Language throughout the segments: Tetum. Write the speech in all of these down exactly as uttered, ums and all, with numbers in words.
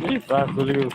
Ih, fraku liu.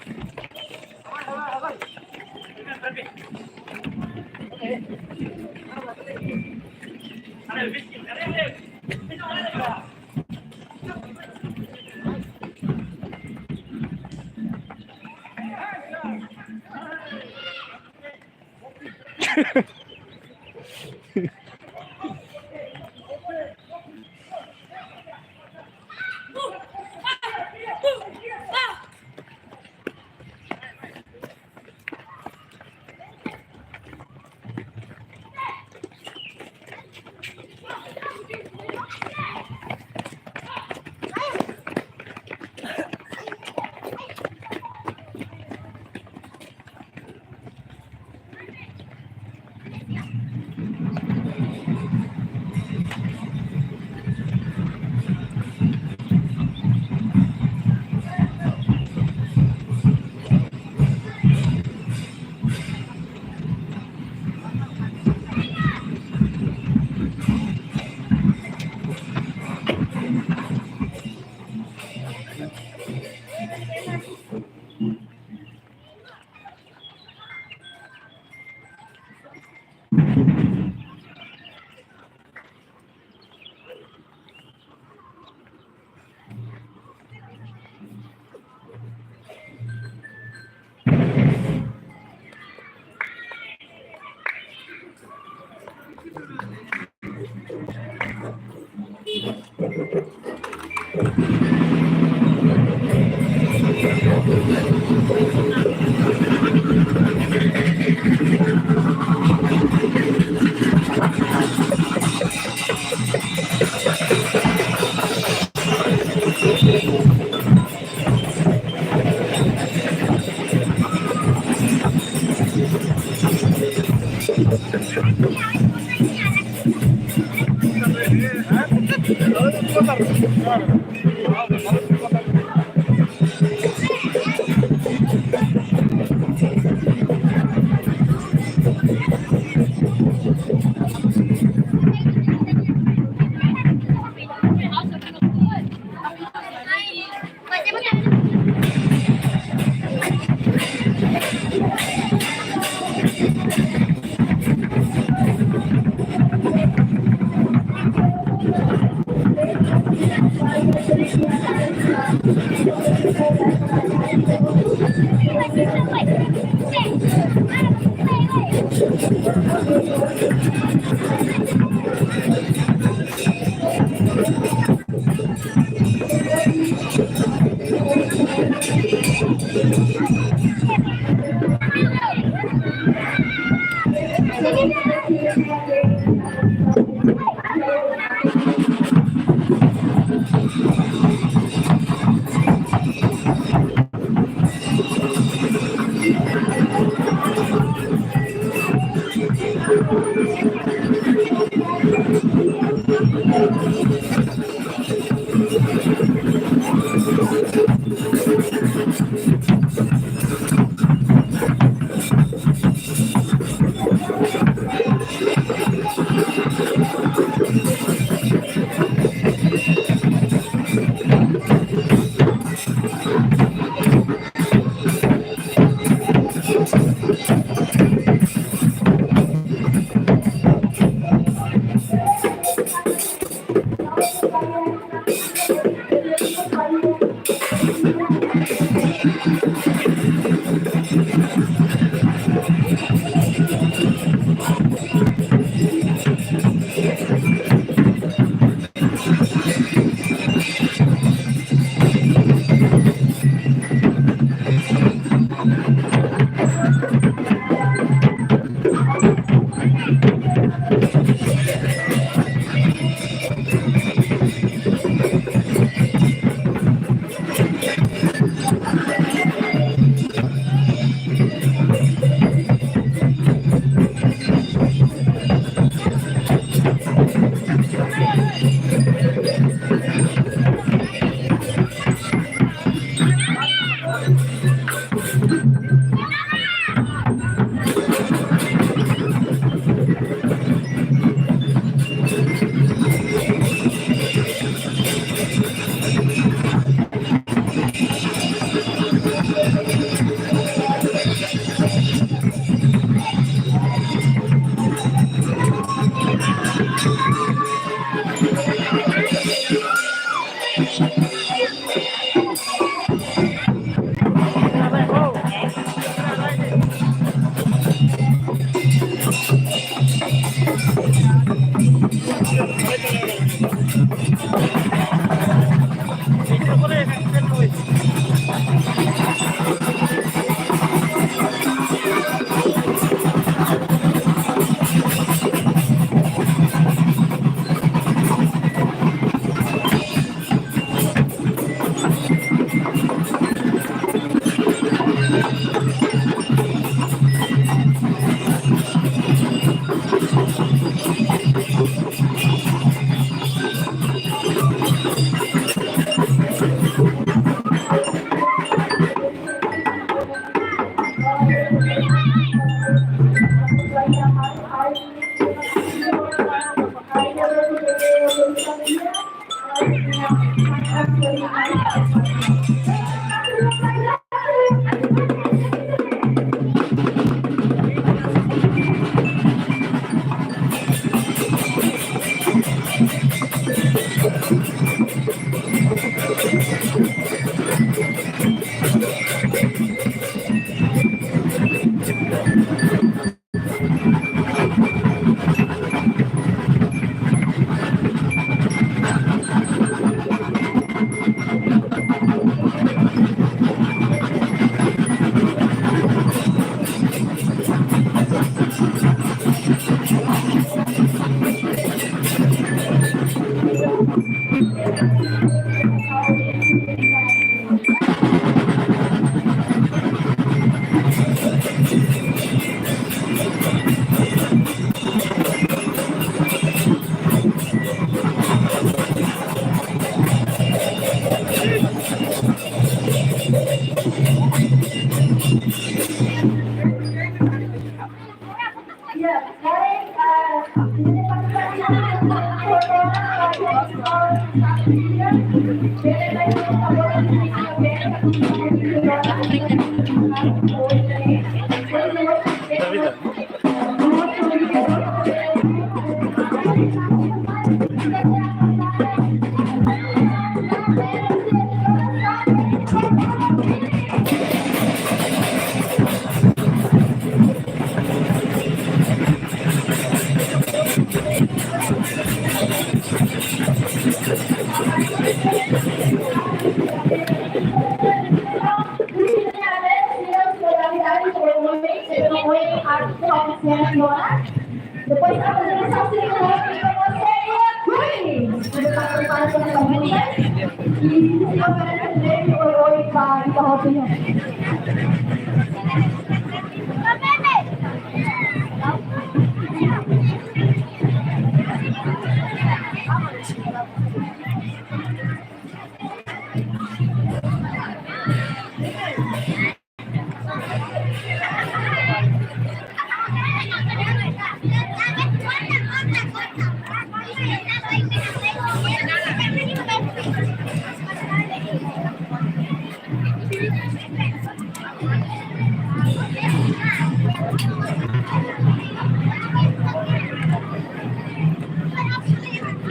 Depois, a apresentação cerimônica para você e a Queen. Você está preparado para essa música? E se oferece o prêmio, oi, oi, para, para o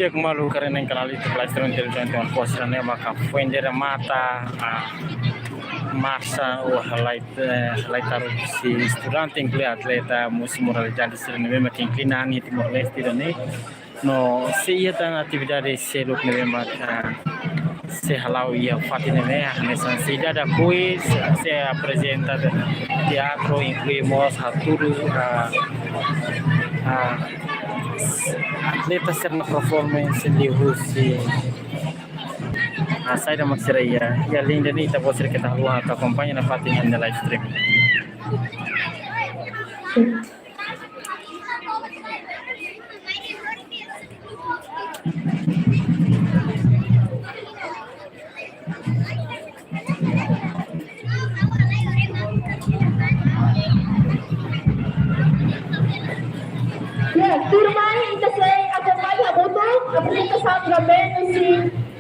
Di'ak, maluk haree-na'in kanál YouTube live streaming televizaun Timor Post sira-ne'e, maka foin de'it remata, ah, marsa ou halai, eh, halai taru husi estudante, inklui atleta, mós moralidade sira-ne'ebé mak inklina an iha Timor-Leste ida-ne'e. No sei iha tan atividade seluk ne'ebé mak, ah, sei hala'o iha fatin ne'e, hanesan sei dada kuiz, sei aprezenta teatru, inklui mós hatudu, ah, ah, atleta sira-nia performance liuhusi, ah, saida mak sira iha, iha link ida-ne'e ita-boot sira keta haluha atu akompaña nafatin iha live stream. Ya, tuirmai ita sei akompaña hamutuk aprezentasaun grande husi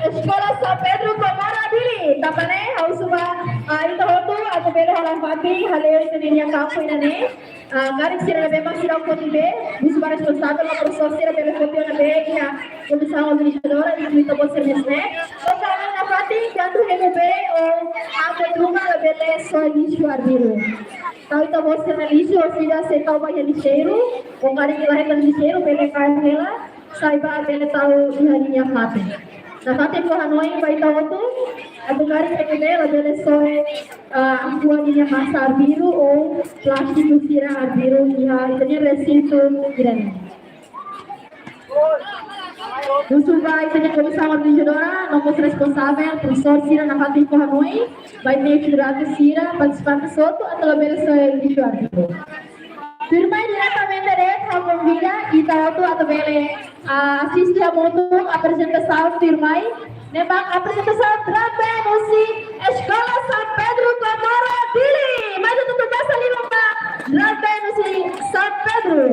Eskola São Pedro Comoro Dili. Tanba ne'e, ha'u husu ba, ah, ita hotu atu bele hola fatin, hale'u ita-nia kampu ida-ne'e. Ah, karik sira ne'ebé mak seidauk foti bee, husu ba responsavel no profesór sira bele foti ona bee iha komisaun organizadora, inklui ita-boot sira-nia ne'e. Ou karik nafatin, kuandu hemu bee ou aat ruma labele soe lixu arbiru. Tau ita-boot sira-nia lixu, ou seja, sei tau ba iha lixeiru, ou karik la hetan lixeiru, bele kaer hela, sai ba bele tau iha ninia fatin. Nafatin ha'u hanoin ba ita hotu, Atu karik P T T labele soe, ah, akua ninia masa arbiru ou plástiku sira arbiru iha ita-nia resintu ida-ne'e. Husu ba ita-nia komisaun organizadora, no mós responsavel, profesór sira nafatin fó hanoin ba ita-nia estudante sira, partisipante hotu, atu labele soe lixu arbiru. Tuirmai diretamente de'it, ha'u konvida ita hotu atu bele, ah, asiste hamutuk aprezentasaun tuirmai. Ne'e mak aprezentasaun Drum Band husi Eskola São Pedro Comoro Dili. Mai ita tuku basa liman ba Drum Band husi São Pedro.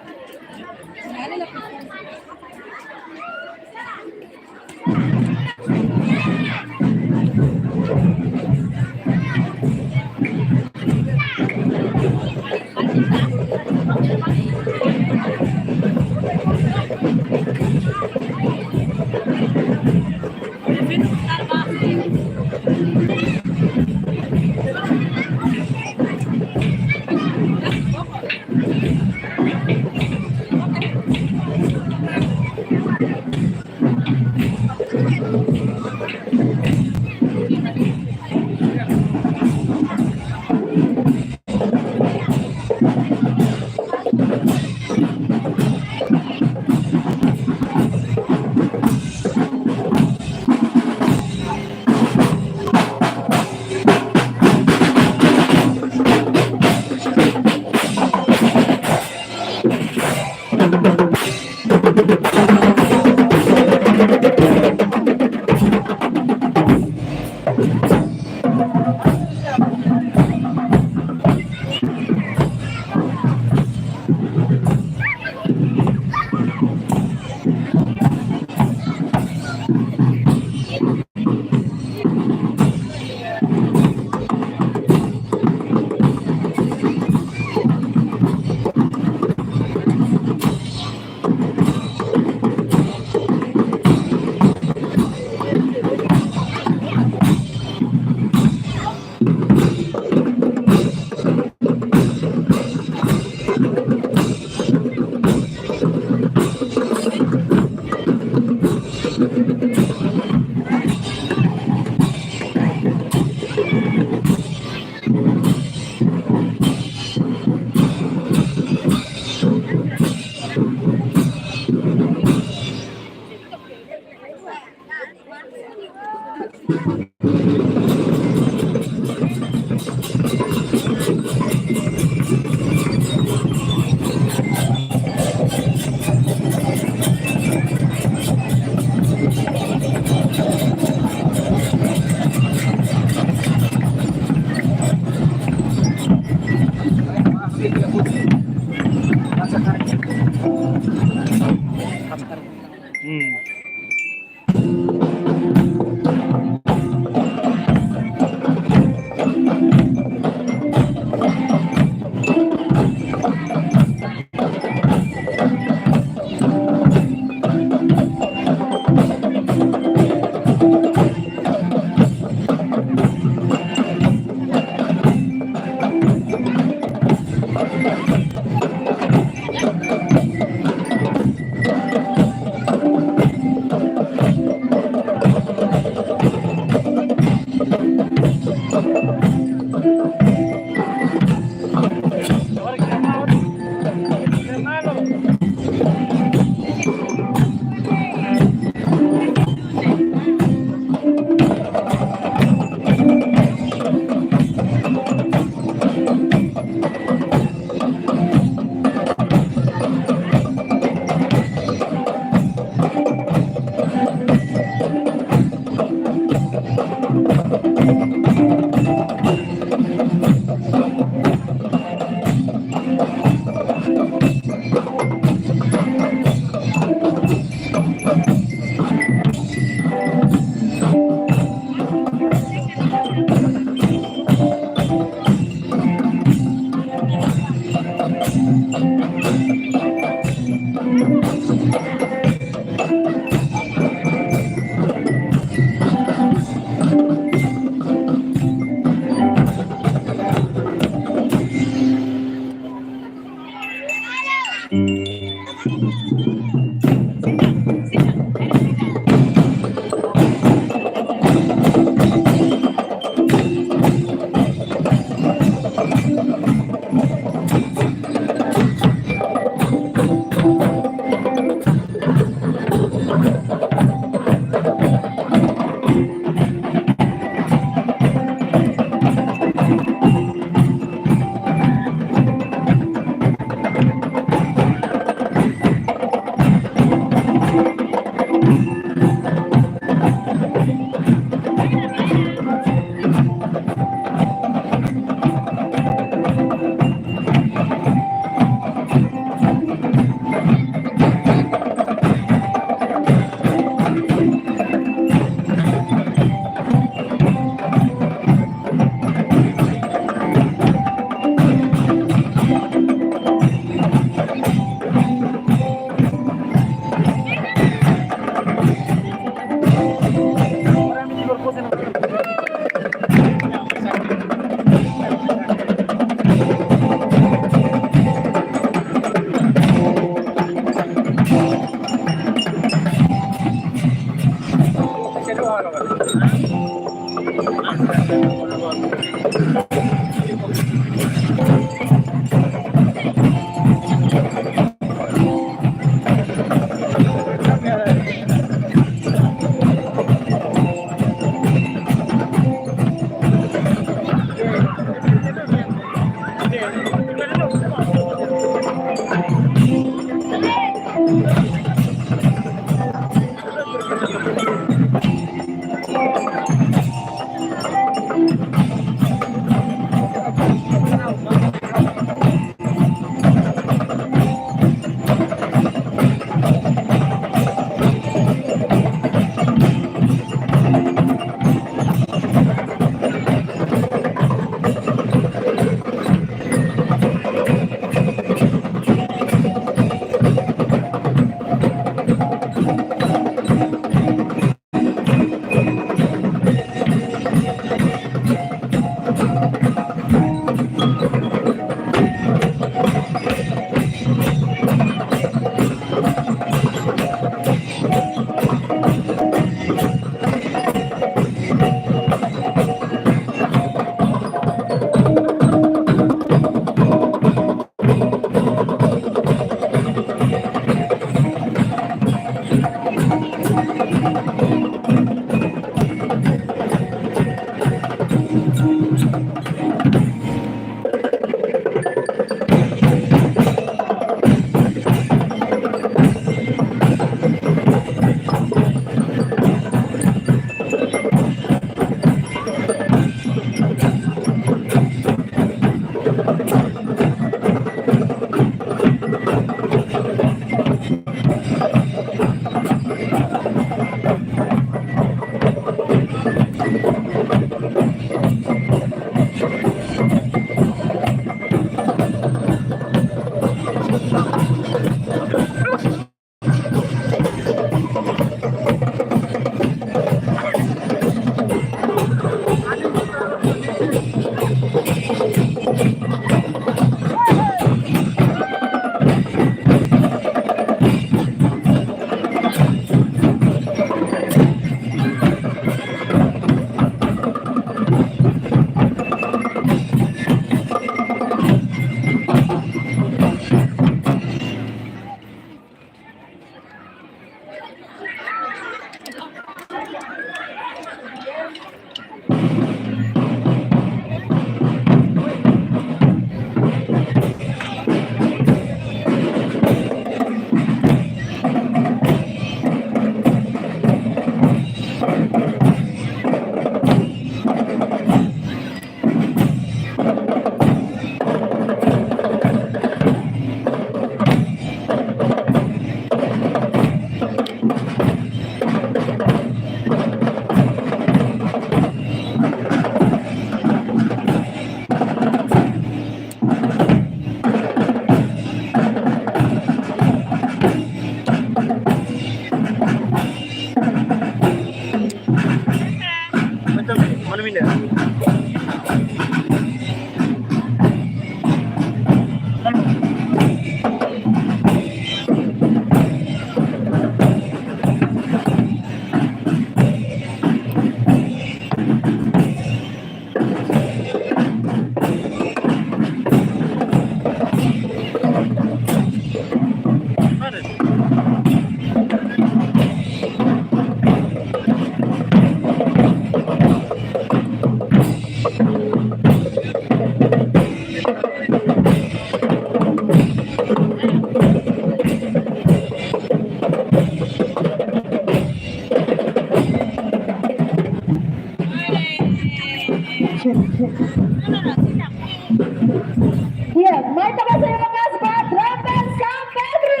Iya, mai ita basa riba mós ba Drum Band São Pedro.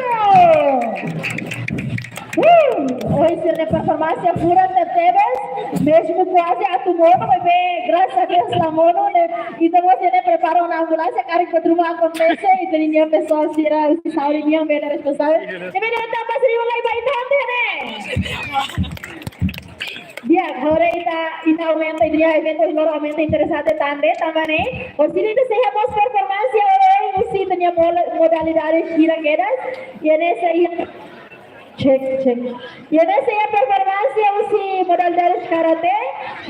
Uh, ohin sira-nia performánsia furak tebes, mezmu kuaze atu monu, maibé grasas a Deus la monu, ne'e. Entaun, sira-nia prepara ona ambulánsia, karik buat ruma akontese, ita-nia pesoál sira, husi saúde nian be responsavel. Ne'ebé ita basa riba lai ba ita, ante, ne'e? Di'ak, agora ita, ita aumenta, ita-nia eventu, agora aumenta interesante tanba ne'e, tanba ne'e. Orsida ita sei iha mós performánsia ohin, husi ita-nia mo-, modalidade sira kedas. Iha ne'e sei iha, cek, cek. Iha ne'e sei iha performánsia husi modalidade karate,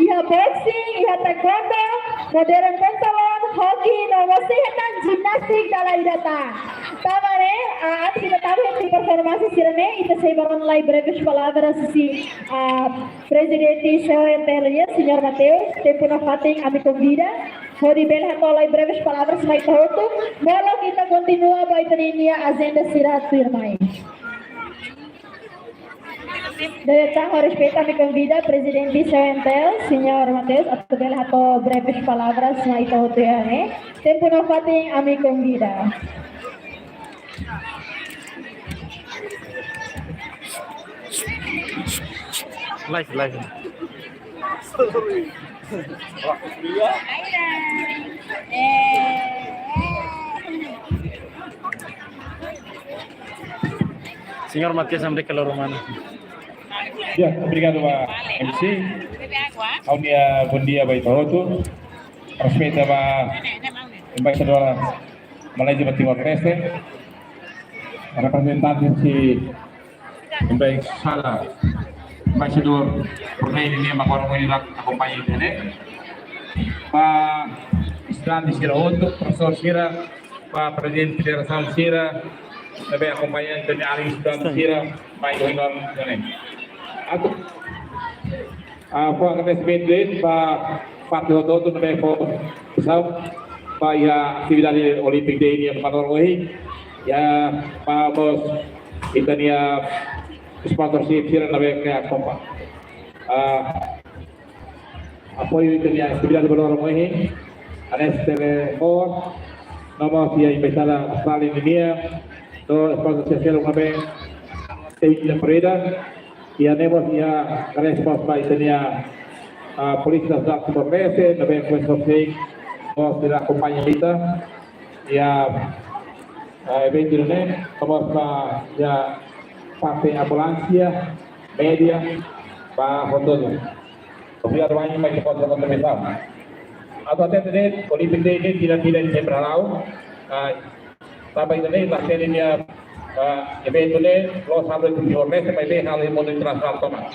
iha boxing, iha taekwondo, modern pentathlon, hoki, no mós sei iha tan jimnástika dala ida tan. Tanba ne'e, ah, antes ita tama iha performánsia sira-ne'e, ita sei bá rona lai breves palavras husi, ah, Prezidente CONTL nian, Señór Mateus, tempu nafatin ami konvida, hodi bele hato'o lai breves palavras mai ita hotu, molok ita kontinua ba ita-nia ajenda sira tuirmai. Dala ida tan ho respeitu ami konvida Prezidente CONTL, Señór Mateus, atu bele hato'o breves palavras mai ita hotu iha ne'e, tempu nafatin ami konvida. Live, live. Señór Matias, ambil kalau rumah. Ya, obrigadu ba M C. Ha'u-nia bondia ba ita hotu. Respeitu ba Embaixadora Malázia ba Timor-Leste, reprezentante husi Embaixada, Embaixadór Brunei nian mak agora mai akompaña ita ne'e. Ba estudante sira hotu, profesór sira, ba prezidente federasaun sira, ne'ebé akompaña ita-nia alin estudante sira, mai ohin loron ne'e. Atu, ah, fó agradesimentu de'it ba parte hotu-hotu ne'ebé fó kontribuisaun ba iha atividade Olympic Day nian ba loron ohin. Ya, ba mós ita-nia sponsorship sira ne'ebé ke akompaña, ah, apoiu ita-nia atividade ba loron ohin. Hanesan Telenor, no mós iha Embaixada Austrália nian, no sponsor sira seluk ne'ebé, thank you, Freda. Iha ne'e mós iha respons ba ita-nia, ah, Polísia Nasionál Timor-Leste, ne'ebé Profesór Sheikh, mós sira akompaña ita iha, ah, eventu ne'e, no mós ba iha parte ambulánsia, média, ba hotu-hotu. Obrigadu barak mai ke pode kontribuisaun. Atu hatete de'it, Olympic Day ne'e tidak, tidak di Jember Halau. Ah, tanba ida-ne'e, la seri nia, ah, eventu ne'e, la'ós halo iha Timor-Leste, maibé halo iha mundu internasionál tomak.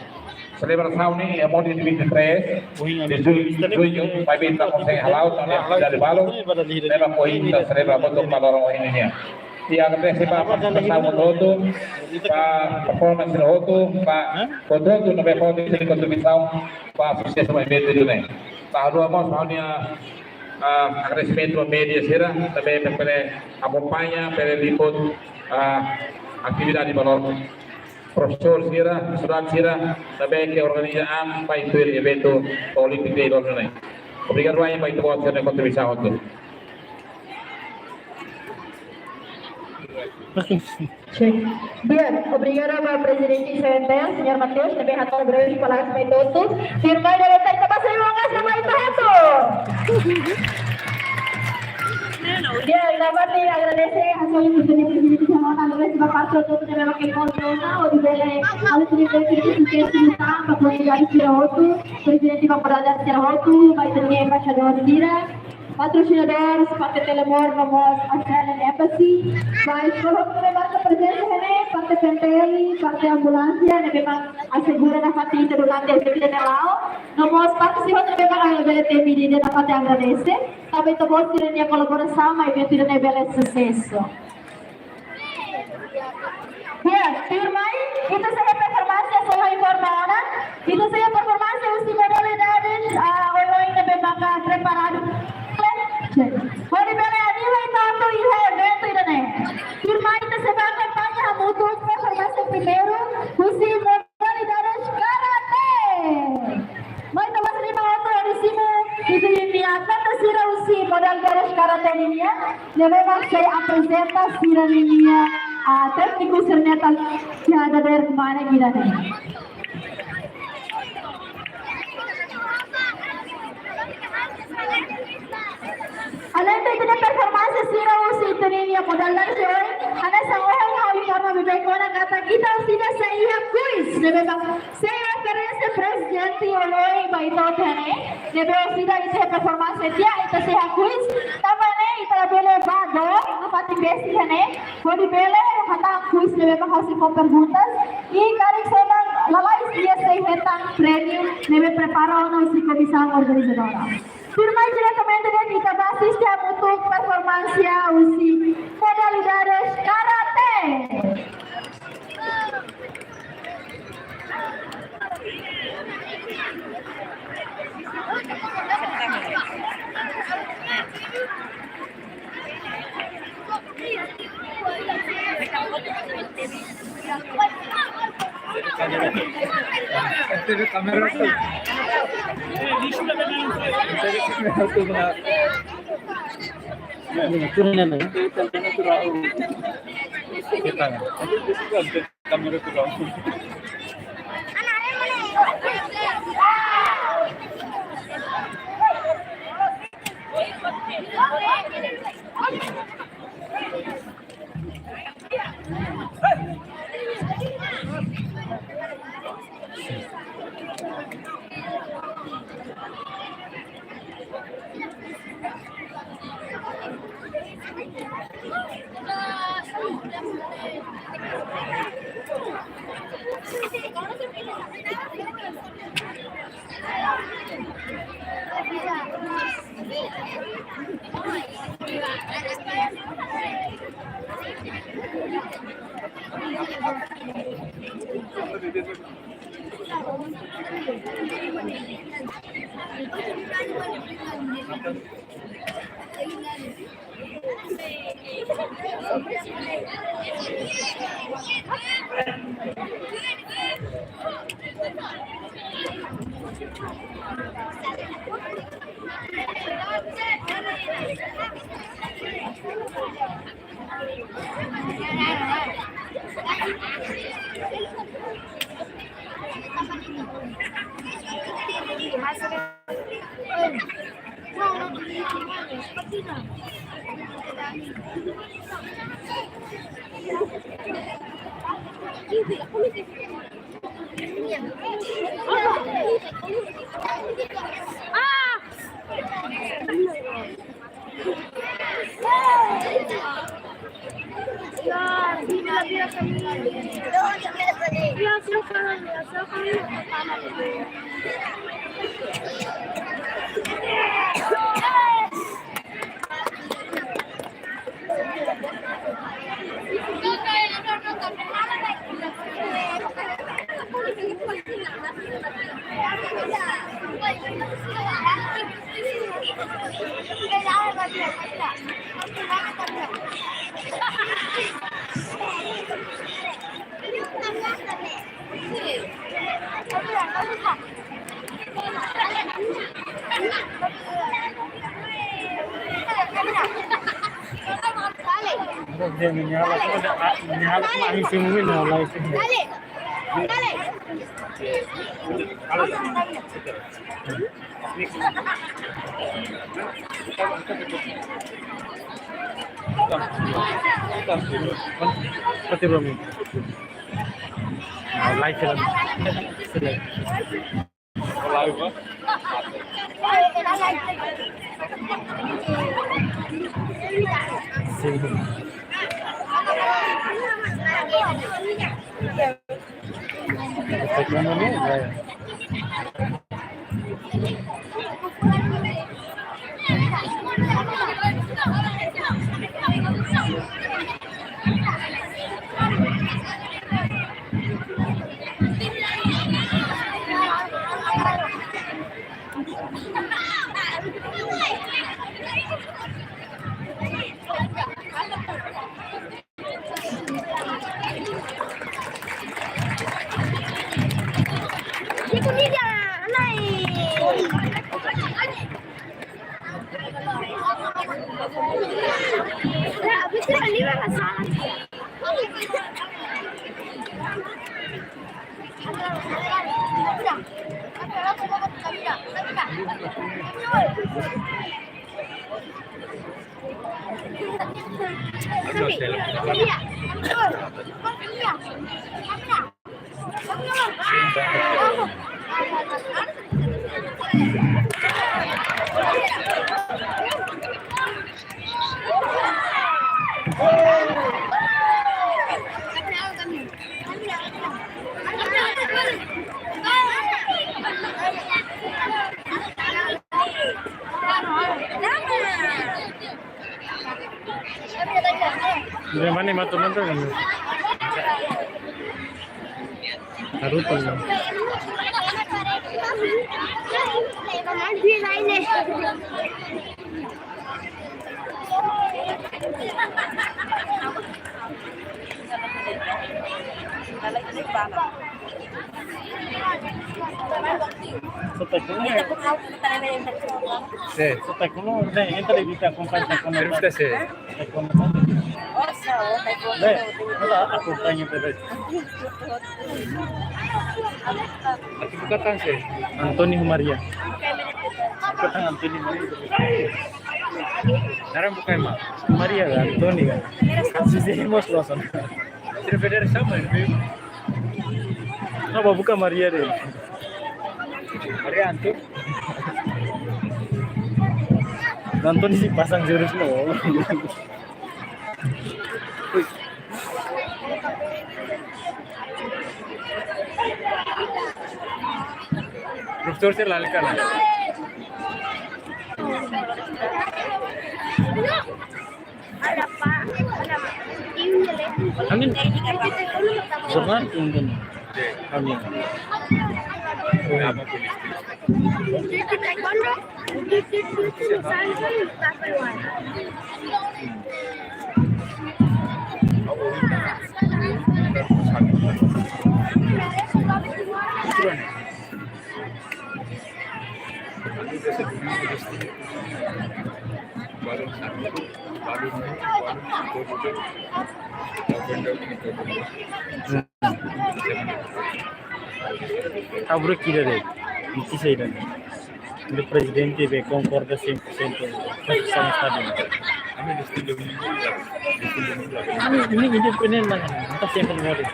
Selebrasaun ne'e iha mundu vinte e três de junho, junho, maibé ita konsege hala'o, tanba atividade balu, ne'ebé ohin ita selebra ba loron ohin nian. Iha agradese ba partisipasaun hotu, ba performance hotu, ba hotu-hotu ne'ebé fó sira-nia kontribuisaun ba susesu ba eventu ida-ne'e. Ba dua mós ha'u-nia, ah, agradesimentu ba média sira, ne'ebé bele akompaña, bele liput, ah, atividade ba loron. Profesór sira, estudante sira, ne'ebé ke organiza an ba iha eventu Olympic Day loron ne'e. Obrigadu barak ba ita-boot sira-nia kontribuisaun hotu. Cek. Di'ak, obrigada ba Prezidente CONTL, Señór Mateus, ne'ebé hato'o breves palavras mai ita hotu. Tuirmai dala ida tan ita basa riba mós ba ita hotu. Di'ak, nafatin agradese, hasoru Prezidente Señór Mateus, ba parte hotu-hotu ne'ebé mak envolve ona, hodi bele halo tuir ba komunidade sira hotu, prezidente ba komunidade sira hotu, ba ita-nia embaixadór sira, patrocinadores, parte Telenor, no mós Australian Embassy, ba eskolha ne'ebé marka prezensa iha ne'e, parte CONTL, parte ambulánsia ne'ebé mak asegura nafatin ita durante eventu ne'e la'o, no mós parte sira ne'ebé mak bele temi ida-idak nafatin agradese, tanba ita-boot sira-nia kolaborasaun mai eventu ida-ne'e bele susesu. Ya, tuirmai, ita sei iha performánsia, só informa ona. Ita sei iha performánsia husi modalidade, ah, oioin ne'ebé maka preparadu. Hodi bele anima ita atu iha eventu ida-ne'e. Tuirmai ita sei bá akompaña hamutuk performánsia primeiru, husi modalidade karate. Mai ita basa riba hotu hodi simu, ita-nia atleta Sei aprezenta sira-nia, ah, tékniku sira-ne'e atu dadeer mane ida-ne'e. Além de ita-nia performánsia sira husi ita-nia modalidade de oin, hanesan ohin ha'u informa beibeik ona katak ita sira sei iha quiz, ne'ebé mak sei oferese prezente oioin ba ita hotu ne'e. Ne'ebé orsida ita-nia performánsia di'ak, ita sei iha quiz. Tanba ne'e ita labele bá dook, no fatin besik ne'e. Hodi bele hetan quiz ne'ebé mak ha'u sei fó perguntas. I karik sei hetan, lalais di'ak sei hetan prémiu ne'ebé prepara ona husi komisaun organizadora. Tuirmai diretamente de'it ita bá asiste hamutuk performánsia husi modalidade karate. Este es el cameraman. Este es el cameraman. Mira, tú no me... ¿Qué tal? Kamera kurang. Dale. Dale. Pati belum. Live film. Live, ah. Sim. Itu dia, naik. Dia mana mata-mata kan? Harus tuh. Sote kunu. Sí. Sote kunu, de, entra y viste, acompaña con. Pero usted sí. Sote kunu. De, hola, acompaña, pero. Atu buka tan, sí. Antonio Maria. Buka tan Antonio Maria. Naran buka ema. Maria, Antonio. Así seguimos los. Sira federasi sama, ya? Apa buka Maria de? Maria Anto. Anto ni si pasang jurus no. Profesor sira lalika. Amin. Jangan tunggu. Amin. Abro kira de, iti saida. Ita prezidente be konkorda cem por cento sama estádiu. Ami, ami independente, mas ita sempre mori.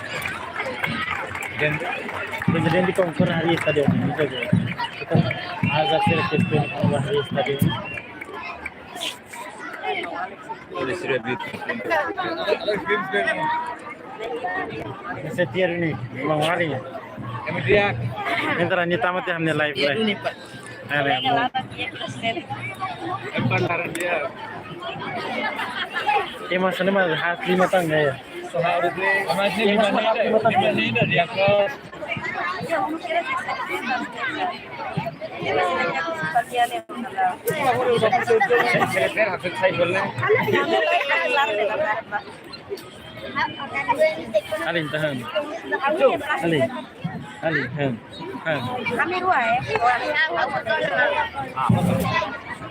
Prezidente konkorda harii estádiu. Ita, ita, aza sira kestiona konkorda harii estádiu. Olha, sira bitu. Setia ni, Bang Wari. Ema di'ak. Entra ni tamat ya, hamne live, live. Ini, Pak. Ada yang mau. Empat hari dia. Ini mas, ini mas, khas lima tangga ya. Mas ini lima ni, lima ni dari atas. Alin, tahan. Alin. Alin, han. Han. Kami dua, eh.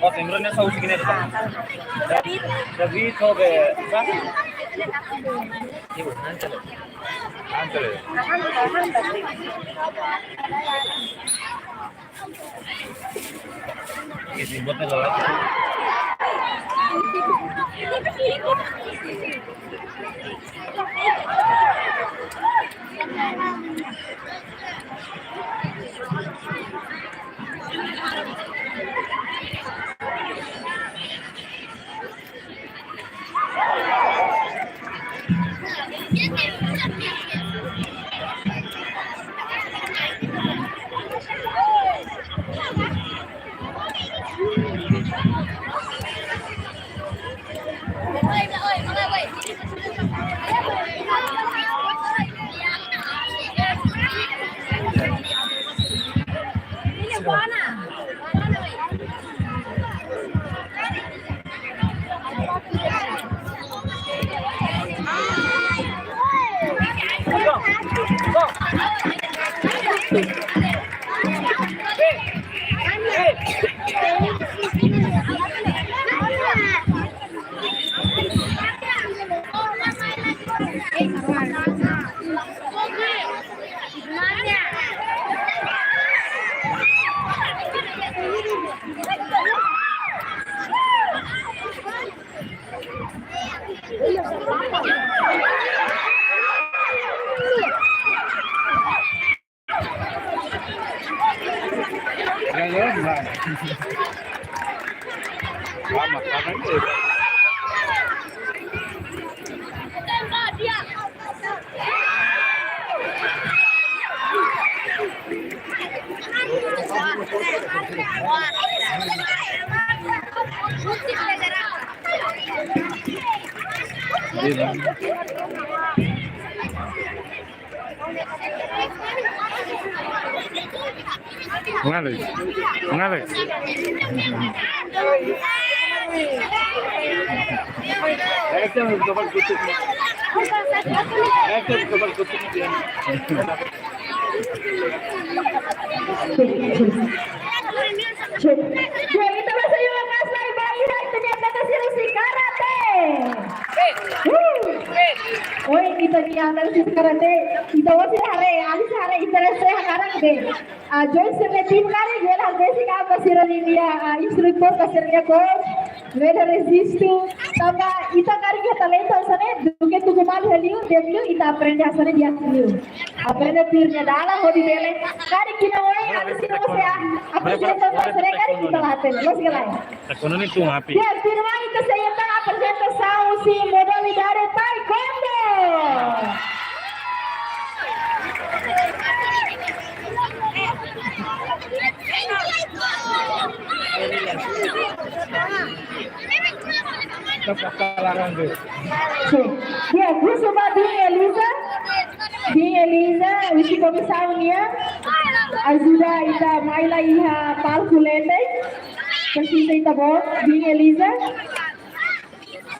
Oh, timbrenya satu segini ada. David, David, oke. Ibu, nanti. Ngale, ngale. Cek. Cek. Ya, ita basa juga ngasai bayi hai, ternyata kasih si karate. Wuh. Oi, ita-nia analisis karate. Ita masih hare, alis hare, interest hakarak de'it. Ah, join sira-nia tim karik, bele hal basic apa sira-nia, ah, instruktur ka sira-nia coach, bele rejistu, tanba ita karik iha talentu hanesan ne'e, duké tuku malu hela liu, dehan liu, ita aprende hanesan ne'e di'ak liu. Aprende tuir nia dalan, hodi bele, karik ita ohin, atu sira mós, ah, aprende hanesan ne'e karik ita la hatene, loos ka lae? Ekonomi tu api. Ya, firma ita sei hetan aprezentasaun husi modalidade taekwondo. Ya, husu ba Biin Eliza. Biin Eliza, husi komisaun nian. Ajuda ita mai la iha palku leten. Presiza ita-boot, Biin Eliza.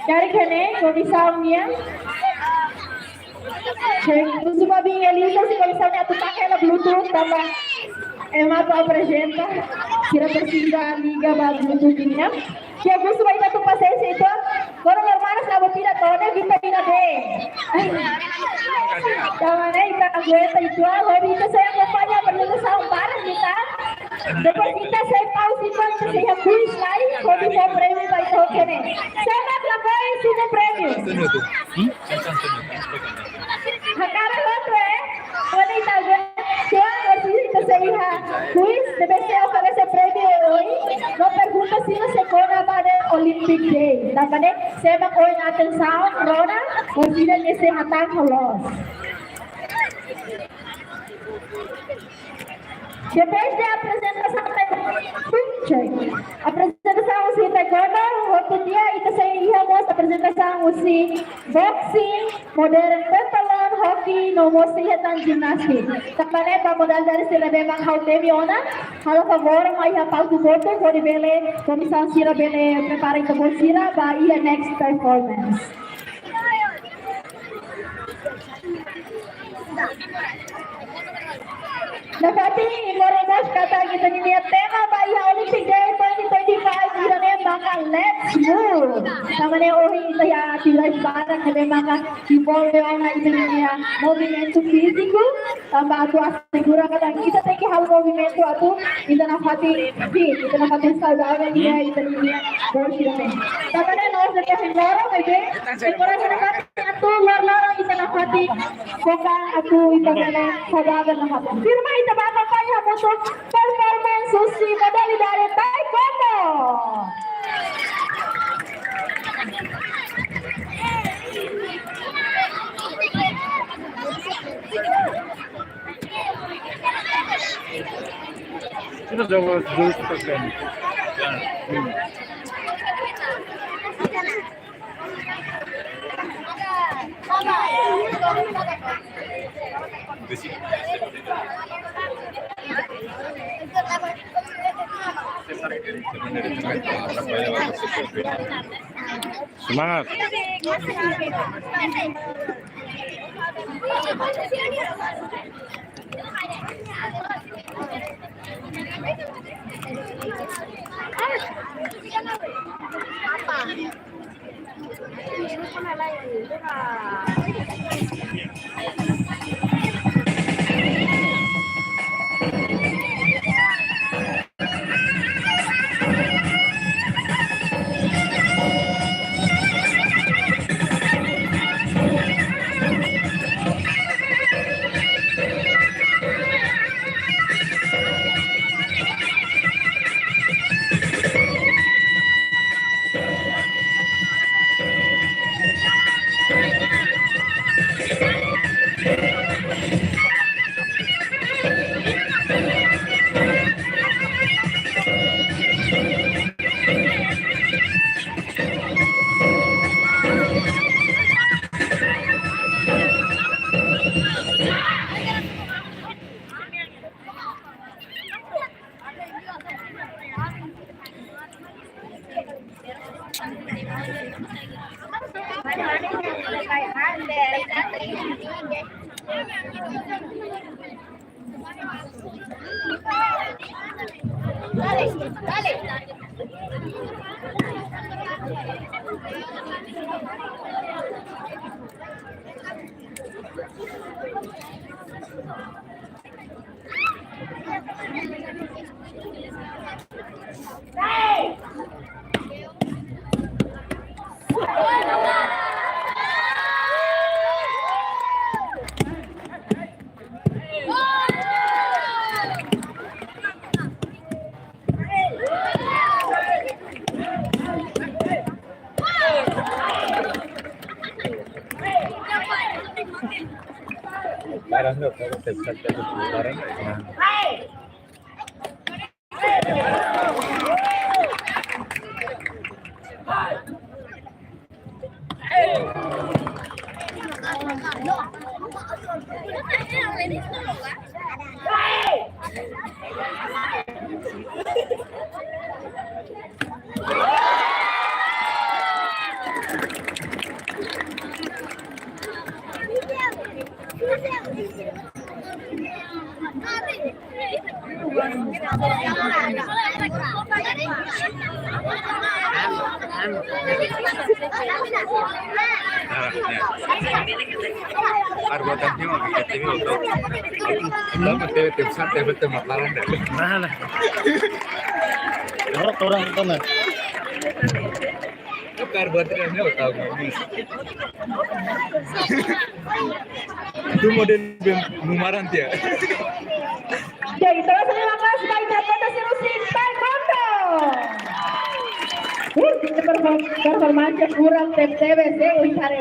Karik ne'e, komisaun nian. Cek, husu ba Biin Eliza, husi komisaun nian atu taka hela Bluetooth, tanba ema atu aprezenta. Sira presiza liga ba Bluetooth nian. Ke husu ba ita atu pasiénsia ituan. Koro normal na buat ida to'o ne'e ita ina be. Tanba ne'e ita aguenta ituan, hodi ita sei akompaña aprezentasaun barak ita. Depois ita sei pauza, ita sei iha quiz lai, hodi fó prémiu ba ita hotu ne'e. Sé mak lakohi simu prémiu? Hakarak hotu, eh? Hodi ita be, tuan, hodi ita sei iha quiz, depois sei oferese prémiu ohin, no pergunta sira sei kona-ba Olympic Day. Tanba ne'e, sé mak ohin atensaun, rona, hodi ita sei hatán ho loos. Depois de aprezentasaun, cek. Aprezentasaun husi taekwondo, hotu tiha ita sei iha mós aprezentasaun husi boxing, modern pentathlon, hoki, no mós sei iha tan gimnastik. Tanba ne'e ba modalidade sira ne'ebé mak ha'u temi ona, halo favór mai iha palku kotuk, hodi bele, komisaun sira bele prepara ita-boot sira ba iha next performance. Nafatin, lembramos katak ita-nia tema ba iha Olympic Day twenty twenty-five ida-ne'e maka Let's Move. Tanba ne'e ohin ita iha atividade barak ne'ebé maka envolve ona ita-nia movimentu fíziku, tanba atu asegura katak ita tenke halo movimentu atu ita nafatin fit, ita nafatin saudável iha ita-nia bolsu ida-ne'e. Tanba ne'e nós devemos lembrar, bebé, lembramos katak atu loroloron ita nafatin foka atu ita bele saudável nafatin. Firma ita ba akompaña hamutuk performance husi modalidade taekwondo. Kita jawab dulu persen. Hmm. Semangat. Barang lo, kalau saya bisa jadi barang. Argo tanti mau bikin T V untuk. Kamu T V, T V besar, T V, T V maklaran deh. Nah, nah. Orang-orang itu, nah. Tukar baterainya utama. Itu model bem numaran dia. Jadi, terus lima belas baik dapat hasil usin taekwondo. Uh, kita perform-, performance kurang T V C, wih, kare.